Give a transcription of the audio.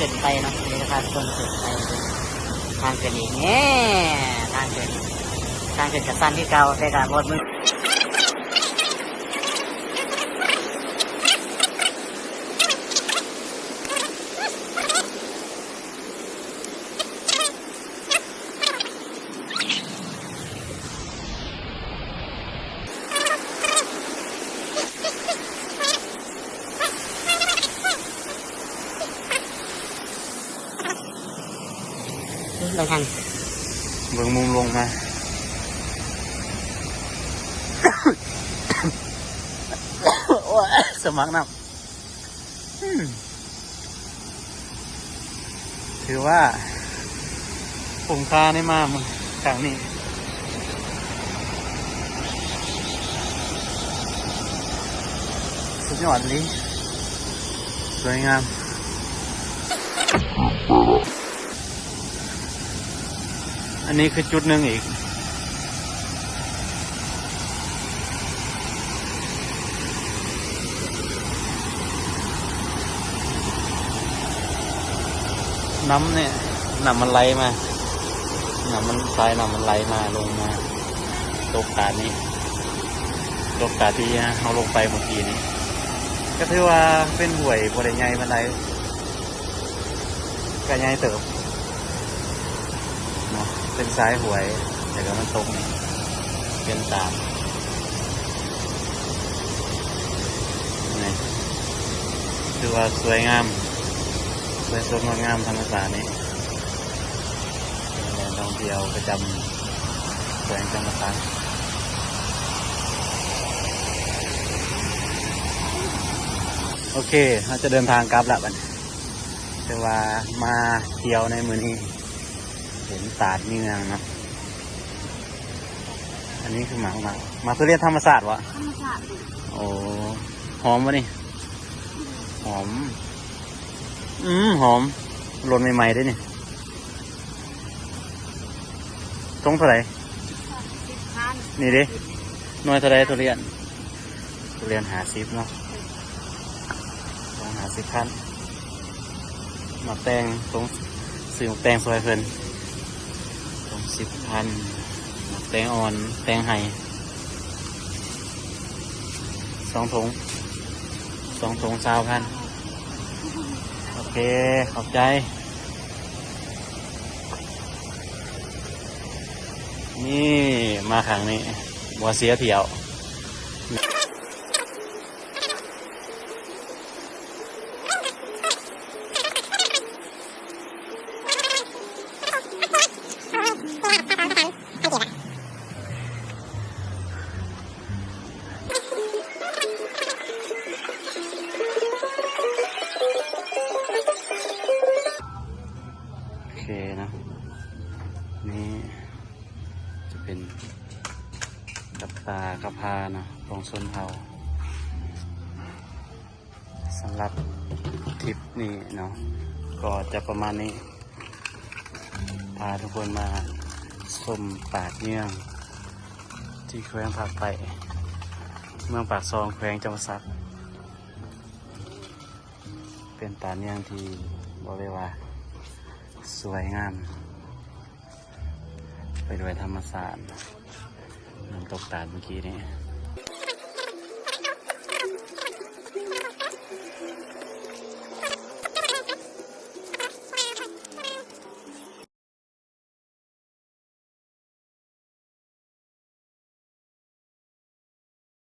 ຂຶ້ນໄປເນາະ ເດີ ພາທຸກຄົນຂຶ້ນໄປ ທາງຂຶ້ນອີກ ແນ່ ທາງຂຶ້ນ ທາງຂຶ້ນກະຊັນຄືເກົ່າ ແຕ່ກະບໍ່ມື ເບິ່ງທາງ ເບິ່ງມຸມລົງມາ ໂອ້ຍ ສະໝັກນ້ຳ ອືມ ຖືວ່າຄຸ້ມຄ່າໄດ້ມາຄັ້ງນີ້ ສຸດຍອດອີ່ຫຼີ ສວຍງາມ. ອັນນີ້ຄືຈຸດໜຶ່ງອີກ ນ້ຳນີ້ ນ້ຳມັນໄຫຼມາ ນ້ຳມັນ ສາຍນ້ຳມັນໄຫຼມາ ລົງມາຕົກຕາດນີ້ ຕົກຕາດທີ່ເຮົາລົງໄປເມື່ອກີ້ນີ້ ກໍຖືວ່າເປັນຫ້ວຍບໍ່ໄດ້ໃຫຍ່ປານໃດ. ກະໃຫຍ່ເຕີບເນາະ ເປັນສາຍຫ້ວຍ ແລ້ວກະມັນຕົກນີ້ ເປັນຕາດນີ້ ຖືວ່າສວຍງາມ ສວຍສົດງົດງາມທຳມະຊາດນີ້ ເປັນແຫຼ່ງທ່ອງທ່ຽວປະຈຳແຂວງຈຳປາສັກ. ໂອເຄ ເຮົາຈະເດີນທາງກັບລະບັດນີ້. ແຕ່ວ່າມາທ່ຽວໃນມື້ນີ້ ເຫັນຕາດເຍືອງເນາະ ອັນນີ້ຄືໝາກ ໝາກ ໝາກທຸລຽນທຳມະຊາດບໍ່? ທຳມະຊາດ. ໂອ້ ຫອມບໍ່ນີ້? ຫອມ ອືມ ຫອມ ຫຼົ່ນໃໝ່ໆເດ້ນີ້. ຖົງເທົ່າໃດ? ສິບພັນ. ນີ້ເດ້ ໜ່ວຍເທົ່າໃດທຸລຽນ? ທຸລຽນຫ້າສິບເນາະ ຖົງຫ້າສິບພັນ. ໝາກແຕງ ຖົງ ຊື້ໝາກແຕງຊ່ວຍເພິ່ນ ຖົງສິບພັນ. ໝາກແຕງອ່ອນ ແຕງໄຫ ສອງຖົງ ສອງຖົງຊາວພັນ. ໂອເຄ ຂອບໃຈ. ນີ້ ມາຄັ້ງນີ້ບໍ່ເສຍທ່ຽວ. ໂອເຄເນາະ ນີ້ຈະເປັນກັບປ່າກັບພາເນາະ ຂອງຊົນເຜົ່າ. ສຳລັບທຣິບນີ້ເນາະ ກໍຈະປະມານນີ້ ພາທຸກຄົນມາຊົມຕາດເຍືອງ ທີ່ແຂວງພາກໃຕ້ ເມືອງປາກຊ່ອງ ແຂວງຈຳປາສັກ. ເປັນຕາດເຍືອງທີ່ບອກໄດ້ວ່າສວຍງາມ ໄປດ້ວຍທຳມະຊາດ ນ້ຳຕົກຕາດເມື່ອກີ້ນີ້.